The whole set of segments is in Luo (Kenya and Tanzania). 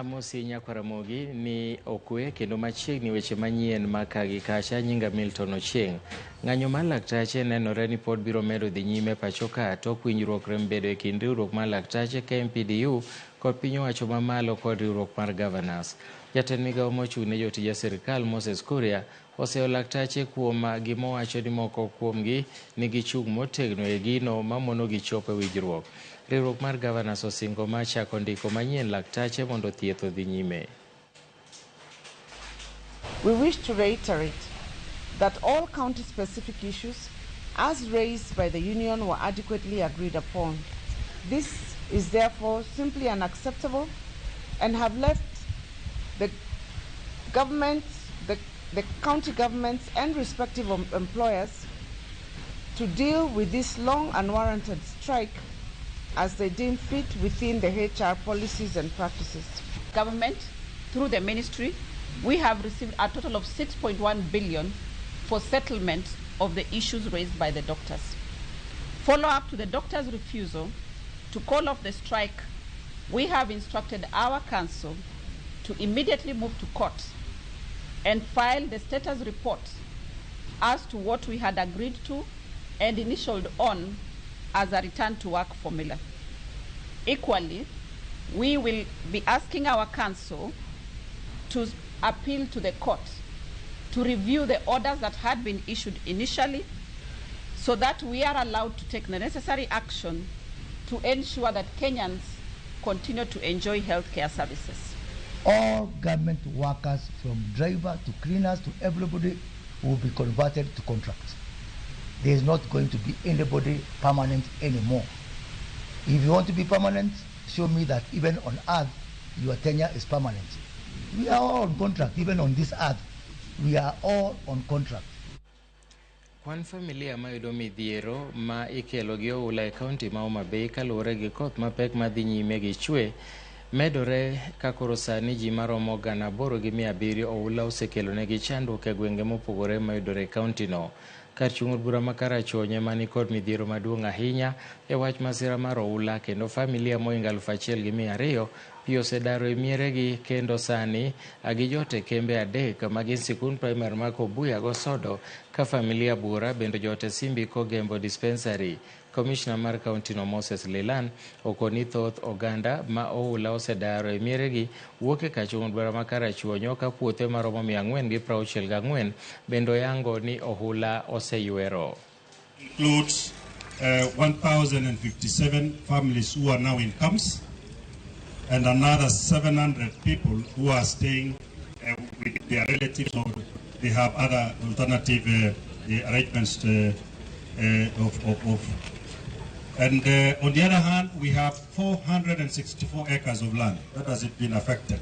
Amosi Nyakwaramogi ni okwe kendo machiegni weche manyien ma ka gi kacha. Nyinga Milton Ochieng'. Ng'anyo mar laktache nenore ni pod biro medo dhi nyime pacho ka tok winjruok rem bedo e kind riwruok mar laktache KMPDU kod piny owacho mamalo kod riwruok mar Governors. Jatend migawo mochung' ne jotije sirkal Moses Kuria oseyo laktache kuom gimowacho ni moko kuomgi nigi chung' motegno e gino mamonogi chopo e winjruok. Riwruok mar Governors osingo mar chako ndiko manyien laktache mondo thieth odhi nyime. We wish to reiterate that all county-specific issues as raised by the union were adequately agreed upon. This is therefore simply unacceptable and have left the government, the county governments and respective employers to deal with this long unwarranted strike as they deem fit within the HR policies and practices. Government, through the ministry, we have received a total of 6.1 billion for settlement of the issues raised by the doctors. Follow up to the doctors' refusal to call off the strike, we have instructed our council to immediately move to court and file the status report as to what we had agreed to and initialed on as a return to work formula. Equally, we will be asking our council to appeal to the court to review the orders that had been issued initially so that we are allowed to take the necessary action to ensure that Kenyans continue to enjoy healthcare services. All government workers, from driver to cleaners to everybody, will be converted to contracts. There is not going to be anybody permanent anymore. If you want to be permanent, show me that even on earth, your tenure is permanent. We are all on contract, even on this earth. We are all on contract. Kwan familia mayudo midhiero ma ikelo gi oula e kaunti ma Homa Bay kaluwore gi koth mapek madhi nyime gi chwe medore ka koro sani ji maromo 8,700 oula osekelo negi chandruok e gwenge mopogore mayudore e kaunti no. Kar chung' od bura ma Karachuonyo ema nikod midhiero maduong' ahinya e wach masira mar oula kendo familia mohingo 1,200 pi osedaro e mieregi kendo sani gijot e kembe adek magin sikund primary ma Kobuya gosodo ka familia buora bende jot e Simbi Kogembo dispensary. Commissioner mar kaunti no Moses Lilan okoni thoth oganda ma oula osedaro e mieregi wuok e kar chung' od bura ma Karachuonyo ka puothe maromo 464 bende oyango ni ohula oseywero. Includes 1,057 families who are now in camps and another 700 people who are staying with their relatives or they have other alternative arrangements of. And on the other hand, we have 464 acres of land that has been affected.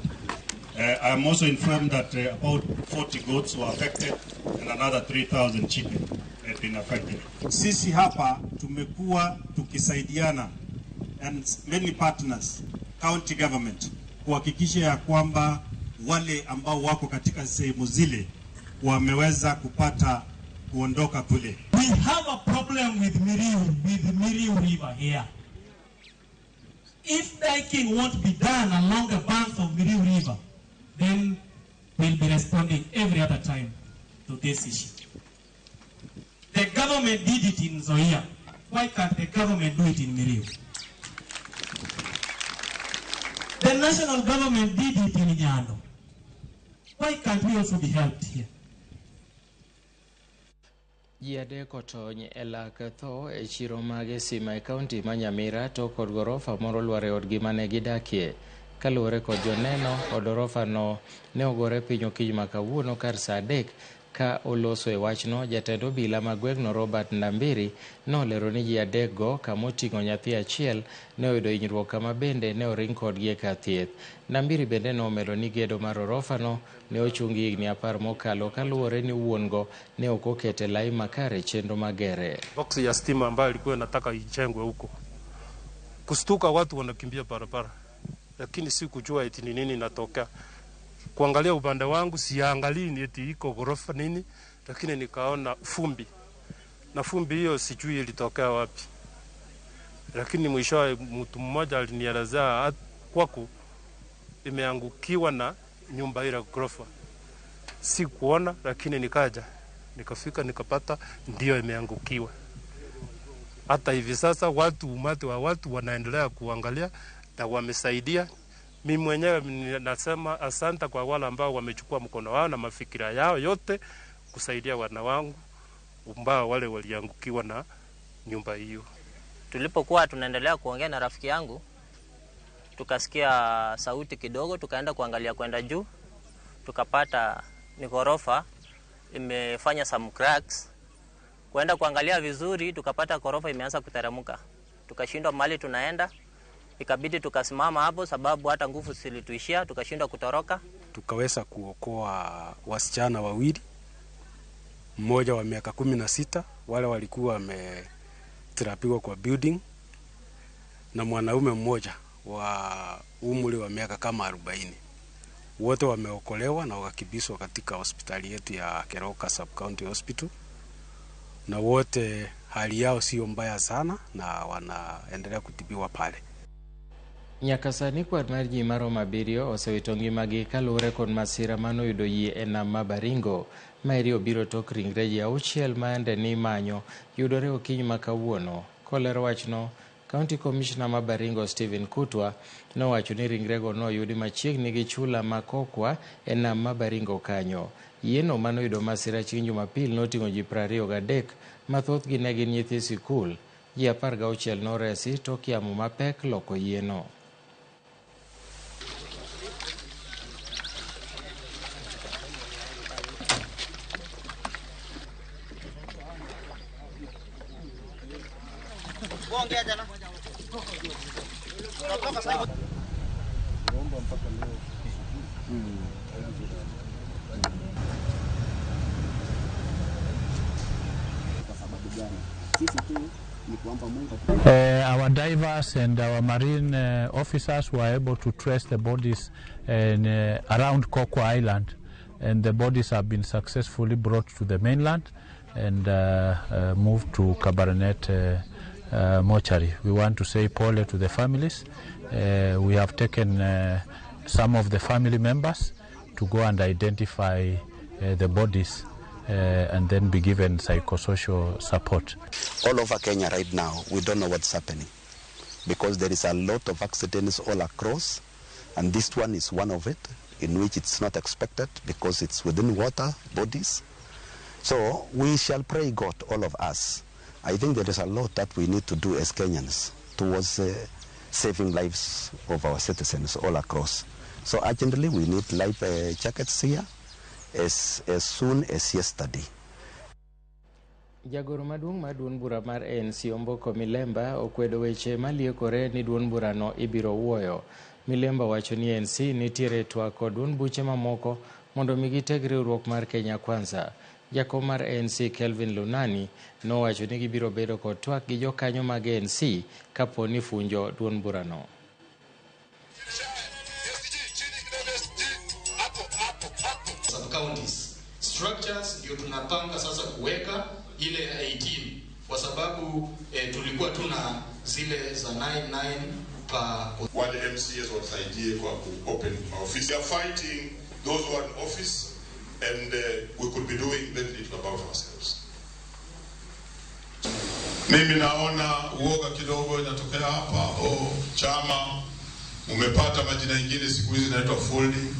I'm also informed that about 40 goats were affected and another 3,000 chicken have been affected. Sisi hapa tumekuwa tukisaidiana and many partners, county government, kuhakikisha ya kwamba wale ambao wako katika sehemu zile wameweza kupata kuondoka kule. We have a problem with Miriu River here. If diking won't be done along the banks of Miriu River, then we'll be responding every other time to this issue. The government did it in Nzoia. Why can't the government do it in Miriu? The national government did it in Nyando. Why can't we also be helped here? Ji adek otony e lak tho e chiro mag Sima e kaunti ma Nyamira to kod gorofa moro lwar e odgi mane gidakie. Kaluwore kod joneno, od orofa no ne ogore piny okinyi ma kawuono kar saa 3 ka oloso e wachno. Jatend obila ma gweng'no Robert Ndambiri nolero ni ji adek go kamoting'o nyathi achiel ne oyudo hinyruok kama bende ne oring kodgi e kar thieth. Ndambiri bende nomedo ni gedo mar orofa no ne ochungi higni 10 mokalo kaluwore ni wuon go ne ok okete lai makare chenro magere. Box ya stima ambayo ilikuwa inataka ijengwe huko, kustuka watu wanakimbia barabara, lakini si kujua eti ni nini inatokea. Kuangalia upande wangu siangalii ni eti iko ghorofa nini, lakini nikaona fumbi, na fumbi hiyo sijui ilitokea wapi, lakini mwishowe mtu mmoja alinielezea kwako imeangukiwa na nyumba ile ghorofa. Sikuona, lakini nikaja nikafika nikapata ndio imeangukiwa. Hata hivi sasa watu, umati wa watu wanaendelea kuangalia na wamesaidia. Mimi mwenyewe nasema asante kwa wale ambao wamechukua mkono wao na mafikira yao yote kusaidia wana wangu ambao wale waliangukiwa na nyumba hiyo. Tulipokuwa tunaendelea kuongea na rafiki yangu, tukasikia sauti kidogo, tukaenda kuangalia kwenda juu, tukapata ni ghorofa imefanya some cracks. Kuenda kuangalia vizuri, tukapata ghorofa imeanza kuteremka. Tukashindwa mahali tunaenda, ikabidi tukasimama hapo sababu hata nguvu zilituishia, tukashindwa kutoroka. Tukaweza kuokoa wasichana wawili, mmoja wa miaka 16, wale walikuwa wameterapiwa kwa building, na mwanaume mmoja wa umri wa miaka kama 40. Wote wameokolewa na wakakimbizwa katika hospitali yetu ya Keroka Sub County Hospital, na wote hali yao sio mbaya sana na wanaendelea kutibiwa pale. Nyaka sani kwan mar ji maromo 7 osewito ngimagi kaluwore kod masira manoyudo yie e nam ma Baringo. Maeri obiro tok ringre ji 6 ma ni manyo yudore okinyi ma kawuono. Kolero wachno, County Commissioner ma Baringo Stephen Kutwa nowacho ni ringrego noyudi machiegni gi chula ma Kokwa e nam ma Baringo kanyo. Yieno manoyudo masira chieng' Jumapil noting'o ji 23 ma thothgi ne gin nyithi sikul. Ji 16 noresi tok yamo mapek loko yieno. Our divers and our marine officers were able to trace the bodies in, around Kokwa Island, and the bodies have been successfully brought to the mainland and moved to Kabarnet mortuary. We want to say pole to the families. We have taken some of the family members to go and identify the bodies and then be given psychosocial support. All over Kenya right now, we don't know what's happening because there is a lot of accidents all across, and this one is one of it, in which it's not expected because it's within water bodies. So we shall pray God, all of us. I think there is a lot that we need to do as Kenyans towards saving lives of our citizens all across. So urgently we need life jackets here as soon as yesterday. Jagoro maduong' mar duond bura mar ANC Omboko Milemba okwedo weche maliekore ni duond burano ibiro wuoyo. Milemba wacho ni ANC nitiere twak kod duond buche mamoko mondo mi giteg riwruok mar Kenya Kwanza. Jakom mar ANC Kelvin Lunani nowacho ni gibiro bedo kod twak gi jokanyo mag ANC kapo ni funjo duond burano. Counties structures ndio tunapanga sasa kuweka ile ya 18 kwa sababu tulikuwa tuna zile za 99 pa wale MCAs wasaidie kwa ku open office. They are fighting those who are in office and we could be doing very little about ourselves. Mimi naona uoga kidogo inatokea hapa. Oh, chama umepata majina mengine siku hizi inaitwa folding.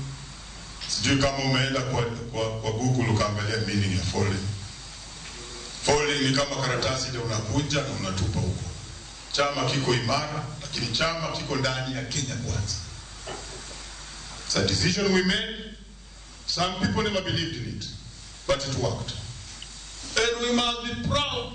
Sijui kama umeenda kwa Google ukaangalia meaning ya folding. Folding ni kama karatasi ile unakunja na unatupa huko. Chama kiko imara, lakini chama kiko ndani ya Kenya Kwanza. It's a decision we made. Some people never believed in it, but it worked. And we must be proud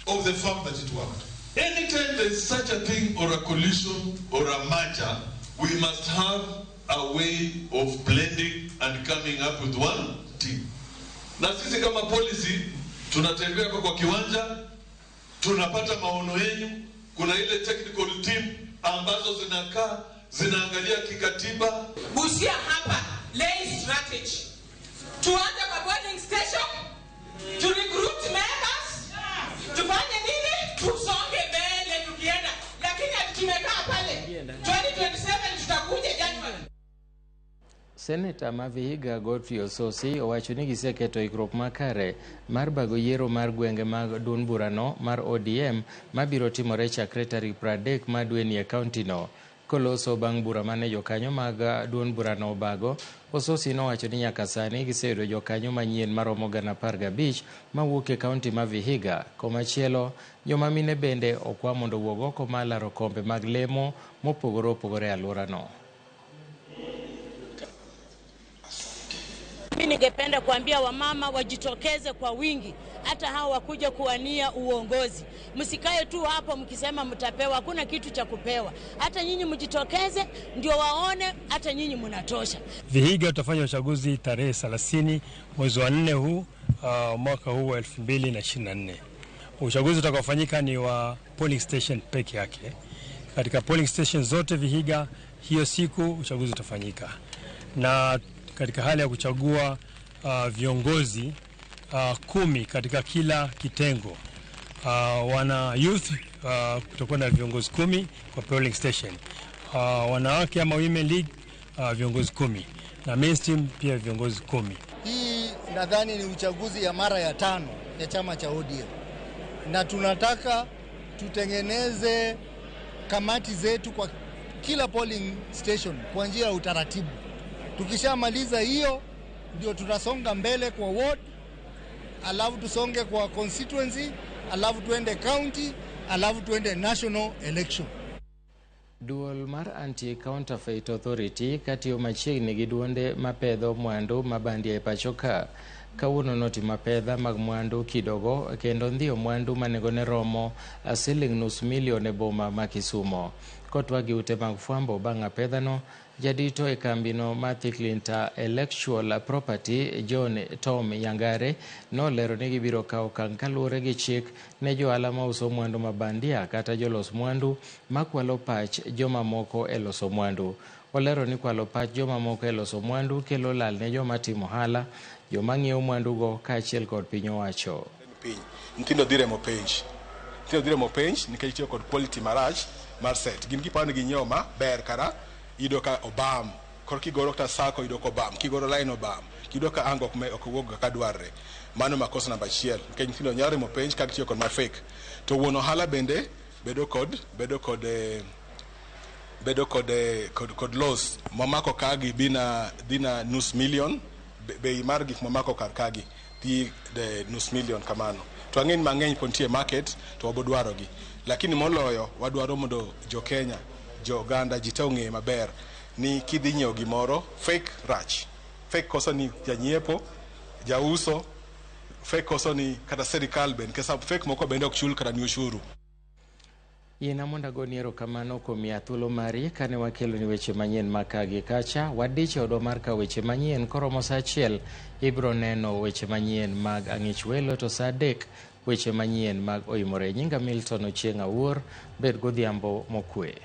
of the fact that it worked. Anytime there is such a thing or a collision or a merger, we must have a way of blending and coming up with one team. Na sisi kama policy tunatembea kwa kiwanja, tunapata maono yenu. Kuna ile technical team ambazo zinakaa zinaangalia kikatiba. Busia hapa lay strategy. Tuanze kwa boarding station, to recruit members, tufanye nini? Tusonge mbele tukienda. Lakini tumekaa pale 2027 tutakuja January. Seneta ma Vihiga Godfrey Osotsi owacho ni giseketo ikruok makare mar bago yiero mar gwenge mag duond burano mar ODM mabiro timore chakre tarik 30 mar dweni e kaontino. Koloso bang' bura mane jokanyo mag duond burano obago, Osotsi nowacho ni nyaka sani giseyudo jokanyo manyien maromo 15,000 mawuok e kaonti ma Vihiga. Komachielo, joma mine bende okwa mondo owuog oko mar laro kombe mag lemo mopogore opogore e alworano. Mimi ningependa kuambia wamama wajitokeze kwa wingi, hata hao wakuja kuwania uongozi. Msikae tu hapo mkisema mtapewa, hakuna kitu cha kupewa. Hata nyinyi mjitokeze ndio waone hata nyinyi mnatosha. Vihiga tutafanya uchaguzi tarehe 30 mwezi wa 4 huu, mwaka huu wa 2024. Uchaguzi utakaofanyika ni wa polling station peke yake. Katika polling station zote Vihiga hiyo siku uchaguzi utafanyika. Na katika hali ya kuchagua viongozi 10 katika kila kitengo. Wana youth kutakuwa na viongozi 10 kwa polling station. Wanawake ama women league viongozi 10 na mainstream pia viongozi 10. Hii nadhani ni uchaguzi ya mara ya 5 ya chama cha ODM. Na tunataka tutengeneze kamati zetu kwa kila polling station kwa njia ya utaratibu. Tukishamaliza hiyo ndio tutasonga mbele kwa ward, alafu tusonge kwa constituency, alafu tuende county, alafu tuende national election. Duol mar Anti-Counterfeit Authority katiyo machiegni gi duonde mapedho mwandu mabandia e pacho ka. Kawuono notimo apedha mag mwandu kidogo kendo ndhiyo mwandu manengone romo siling 500,000 e boma ma Kisumo. Kotwak gi ute mag fwambo bang' apedhano, jadito e kambino mar Thickly Intellectual Property John Tom Yangare nolero ni gibiro kawo okang' kaluwore gi chik ne johala mauso mwandu mabandia kata jolos mwandu makwalo pach jomamoko e loso mwandu. Olero ni kwalo pach jomamoko e loso mwandu kelo lal ne joma timo ohala, joma ng'iewo mwandugo kaachiel kod piny owacho. Piny nyithindo dhi remo penj, nyithindo dhi remo penj nikech tiyo kod quality marach mar set. Gin giparo ni ginyiewo ma ber kara iyudo ka obam, koro kigoro kata sako iyudo ka obam, kigoro line obam, iyudo ka angle ok wuog kaka dwarre. Mano makosa namba 1 nikech nyithindo nyalo remo penj ka gitiyo kod ma fake. To wuon ohala bende bedo kod loss mamako kagi dhi na 500,000 bei mar gik mamako kar kagi dhi 500,000 kamano. To ang'eny mang'eny pod nitie market to wabodwarogi, lakini moloyo wadwaro mondo jo Kenya, jo Uganda, ji te ong'e maber ni kidhi nyiewo gimoro fake rach, fake koso ni janyiepo, jauso, fake koso ni kata serikal bende, nikech fake moko bende ok chul kata ni ushuru. Yiena mondo agoni erokamano kuom miya thuolo mari kane wakeloni weche manyien ma ka gi kacha. Wadich e odwa mar kawo weche manyien koromo saa 1 ibiro neno weche manyien mag Ang'ich Welo, to saa 3 weche manyien mag Oimore. Nyinga Milton Ochieng' Awuor, bed godhiambo mokwe.